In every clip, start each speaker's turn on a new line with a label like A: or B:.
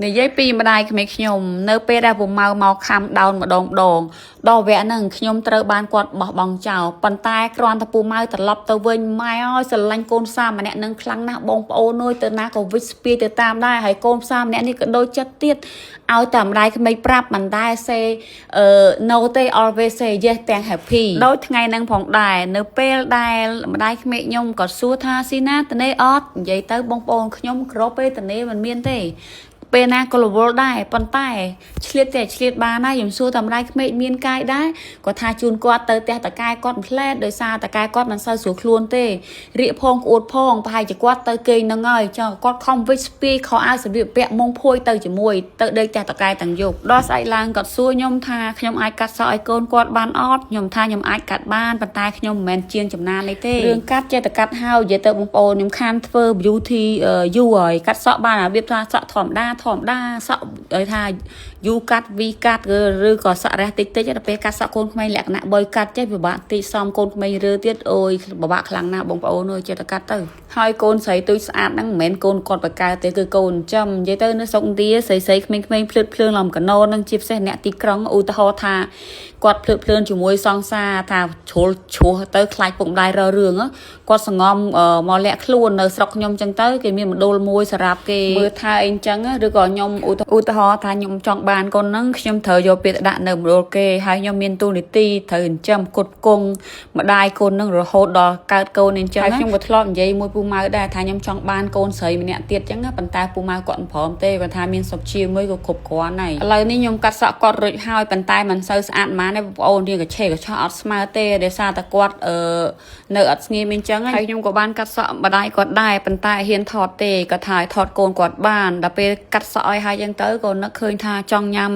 A: និយាយពីម្ដាយក្មេកខ្ញុំនៅពេលដែលពូម៉ៅមកខំដោនម្ដងម្ដងដល់វគ្គហ្នឹងខ្ញុំត្រូវបានគាត់បោះបង់ចោលប៉ុន្តែគ្រាន់តែពូម៉ៅត្រឡប់ទៅវិញម៉ែអើយស្រឡាញ់កូនសាម្នាក់នឹងខ្លាំងណាស់បងប្អូនអើយទៅណាក៏វិចស្ពាយទៅតាមដែរហើយកូនសាម្នាក់នេះក៏ដូចចិត្តទៀតឲ្យតែម្ដាយក្មេកប្រាប់មិនដែរ say អឺ no ទេ always say yes ទាំង happy ដោយថ្ងៃហ្នឹងផងដែរនៅពេលដែលម្ដាយក្មេកខ្ញុំក៏សួរថាស៊ីណាតនេអត់និយាយទៅបងប្អូនខ្ញុំក្រពេលតនេមិនមានទេ ពេលណាក៏រវល់ដែរប៉ុន្តែឆ្លៀតតែឆ្លៀតបានណាខ្ញុំសួរតាមម្ដាយក្មេកមានកាយដែរគាត់ថាជូនគាត់ទៅផ្ទះតកែគាត់ផ្លែតដោយសារតកែគាត់មិនសូវស្រួលខ្លួនទេរៀកផងក្អួតផងប្រហែលជាគាត់ទៅគេងនឹងហើយចង់គាត់ខំវិចស្ពាយខោអាវសម្លៀកបំពាក់មុងភួយទៅជាមួយទៅដេកផ្ទះតកែទាំងយប់ដល់ស្អែកឡើងគាត់សួរខ្ញុំថាខ្ញុំអាចកាត់សក់ឲ្យកូនគាត់បានអត់ខ្ញុំថាខ្ញុំអាចកាត់បានប៉ុន្តែខ្ញុំមិនមែនជាងចំណាននេះទេរឿងកាត់ចេះតែកាត់ហើយនិយាយទៅបងប្អូនខ្ញុំខានធ្វើ beauty យូរហើយកាត់សក់បានរបៀបថាសក់ធម្មតាធម្មតាសក់ឲ្យថា U កាត់ V កាត់ឬក៏សក់រះតិចតិចដល់ពេលកាត់សក់កូនក្មេងលក្ខណៈ boy កាត់ចេះពិបាកតិចសំកូនក្មេងរើទៀតអូយពិបាកខ្លាំងណាស់បងប្អូនអើយចេះតែកាត់ទៅហើយកូនស្រីទូចស្អាតហ្នឹងមិនមែនកូនគាត់បកកើតទេគឺកូនចំនិយាយទៅនៅស្រុកឥណ្ឌាស្រីស្រីក្មេងៗភ្លឺភ្លើងឡំកណោនឹងជាពិសេសអ្នកទីក្រុងឧទាហរណ៍ថាគាត់ភ្លើភ្លើនជាមួយសង្សារថាជ្រុលជ្រោះទៅខ្លាចពុកម្ដាយររឿងគាត់សងំមកលាក់ខ្លួននៅស្រុកខ្ញុំចឹងទៅគេមានមណ្ឌលមួយសម្រាប់គេមើលថែអីចឹងឬក៏ខ្ញុំឧទាហរណ៍ថាខ្ញុំចង់បានកូនហ្នឹងខ្ញុំត្រូវយកពាក្យទៅដាក់នៅមណ្ឌលគេហើយខ្ញុំមានទូនីតិត្រូវចិញ្ចឹមគុតគង់ម្ដាយកូនហ្នឹងរហូតដល់កើតកូនអញ្ចឹងហើយខ្ញុំក៏ធ្លាប់និយាយមួយពូម៉ៅដែរថាខ្ញុំចង់បានកូនស្រីម្នាក់ទៀតចឹងប៉ុន្តែពូម៉ៅគាត់មិនព្រមទេគាត់ថាមានសុខជាមួយក៏គ្រប់គ្រាន់ហើយឥឡូវនេះខ្ញុំកាត់សក់គាត់រួចហើយប៉ុន្តែមិនសូវស្អាតហ្មងទេបងប្អូនរៀងកឆេកឆោះអត់ស្មើទេដោយសារតែគាត់អឺនៅអត់ស្ងៀមអញ្ចឹងហើយខ្ញុំក៏បានកាត់សក់ម្ដាយគាត់ដែរប៉ុន្តែហ៊ានថតទេគាត់ថាឲ្យថតកូនគាត់បានដល់ពេលកាត់សក់ឲ្យហើយចឹងទៅក៏នឹកឃើញថាចង់ញ៉ាំ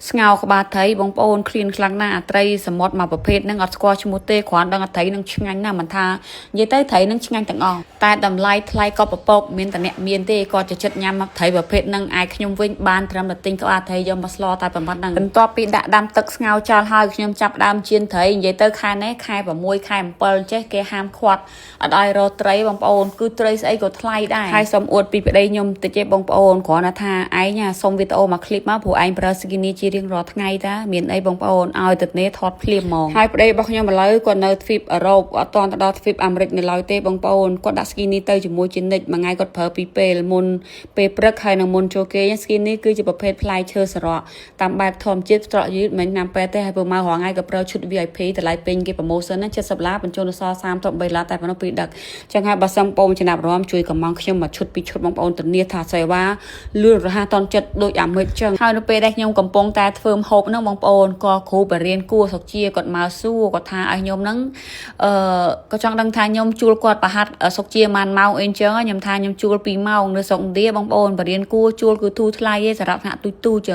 A: ស្ងោរក្បាលត្រីបងប្អូនឃ្លានខ្លាំងណាស់អាត្រីសមុទ្រមួយប្រភេទហ្នឹងអត់ស្គាល់ឈ្មោះទេគ្រាន់ដឹងអាត្រីនឹងឆ្ងាញ់ណាស់មិនថានិយាយទៅត្រីនឹងឆ្ងាញ់ទាំងអស់តែតម្លៃថ្លៃក៏ពពកមានតែអ្នកមានទេគាត់จะចិត្តញ៉ាំត្រីប្រភេទហ្នឹងឯខ្ញុំវិញបានត្រឹមតែទិញក្បាលត្រីយកមកស្លតែប៉ុណ្ណឹងបន្ទាប់ពីដាក់ដាំទឹកស្ងោរចោលហើយខ្ញុំចាប់ដើមចៀនត្រីនិយាយទៅខែនេះខែ6ខែ7ចេះគេហាមឃាត់អត់ឲ្យរកត្រីបងប្អូនគឺត្រីស្អីក៏ថ្លៃដែរហើយសូមអួតពីប្តីខ្ញុំតិចទេបងប្អូនគ្រាន់តែថាឯងសុំវីដេអូមួយឃ្លីបមកព្រោះឯងប្រើ skinny ជារៀងរាល់ថ្ងៃតាមានអីបងប្អូនឲ្យទឹកនេះថតភ្លាមហ្មងហើយប្តីរបស់ខ្ញុំឥឡូវគាត់នៅទ្វីបអឺរ៉ុបអត់ទាន់ទៅដល់ទ្វីបអាមេរិកនៅឡើយទេបងប្អូនគាត់ដាក់ skinny ទៅជាមួយជានិច្ចមួយថ្ងៃគាត់ប្រើពីរពេលមុនពេលព្រឹកហើយនិងមុនចូលគេង skinny គឺជាប្រភេទផ្លែឈើសរកតាមបែបធម្មជាតិស្រក់យឺតមិនណាំពេទ្យទេហើយព្រោះមករាល់ថ្ងៃក៏ប្រើឈុត VIP តម្លៃពេញគេ promotion ណា70ដុល្លារបញ្ចូលនៅសល់38ដុល្លារតែប៉ុណ្ណោះពីដឹកចឹងហើយបើសិនបងប្អូនចំណាប់អារម្មណ៍ជួយកំងខ្ញុំមួយឈុតពីរឈុតបងប្អូនធានាថាសេវាលឿនរហ័សតន់ចិត្តដូចអាមេរិកចឹងហើយនៅពេលដែលខ្ញុំកំពុងតែធ្វើម្ហូបហ្នឹងបងប្អូនក៏គ្រូបរៀនគួរសុកជាគាត់មកសួរគាត់ថាឲ្យខ្ញុំហ្នឹងអឺក៏ចង់ដឹងថាខ្ញុំជួលគាត់ប្រហាត់សុកជាប៉ុន្មានម៉ោងអីចឹងខ្ញុំថាខ្ញុំជួល2ម៉ោងនៅស្រុកឥណ្ឌាបងប្អូនបរៀនគួរជួលគឺធូរថ្លៃទេសម្រាប់ថ្នាក់ទូចទូច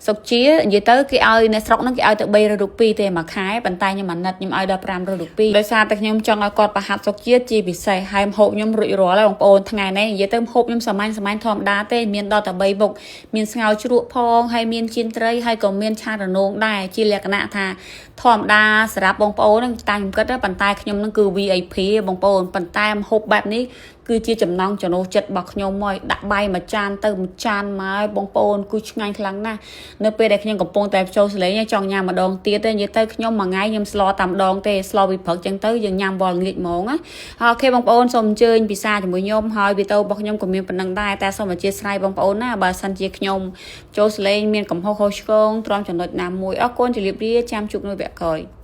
A: សុកជានិយាយទៅគេឲ្យនៅស្រុកហ្នឹងគេឲ្យទៅ300រូបីទេមួយខែប៉ុន្តែខ្ញុំអាណិតខ្ញុំឲ្យដល់500រូបីដោយសារតែខ្ញុំចង់ឲ្យគាត់ប្រហាត់សុកជាជាពិសេសហើយម្ហូបខ្ញុំរួចរាល់ហើយបងប្អូនថ្ងៃនេះនិយាយទៅម្ហូបខ្ញុំសាមញ្ញសាមញ្ញធម្មតាទេមានដល់តែ3មុខមានស្ងោរជ្រក់ផងហើយមានចៀនត្រីហើយក៏មានឆារនោងដែរជាលក្ខណៈថាធម្មតាសម្រាប់បងប្អូនហ្នឹងតាមខ្ញុំគិតប៉ុន្តែខ្ញុំហ្នឹងគឺ VIP បងប្អូនប៉ុន្តែម្ហូបបែបនេះគឺជាចំណង់ចំណូលចិត្តរបស់ខ្ញុំមកដាក់បាយមួយចានទៅមួយចានមកបងប្អូនគឺឆ្ងាញ់ខ្លាំងណាស់នៅពេលដែលខ្ញុំកំពុងតែចូលសលេងចង់ញ៉ាំម្ដងទៀតទេនិយាយទៅខ្ញុំមួយថ្ងៃខ្ញុំស្លតាមម្ដងទេស្លពីព្រឹកចឹងទៅយើងញ៉ាំវល់ងាកហ្មងណាហើយ OK បងប្អូនសូមអញ្ជើញពិសាជាមួយខ្ញុំហើយវីដេអូរបស់ខ្ញុំក៏មានប៉ុណ្ណឹងដែរតែសូមអធិស្ឋានបងប្អូនណាបើសិនជាខ្ញុំចូលសលេងមានកំហុសខុសឆ្គងត្រង់ចំណុចណាមួយអរគុណជម្រាបលាចាំជួបនៅវគ្គក្រោយ។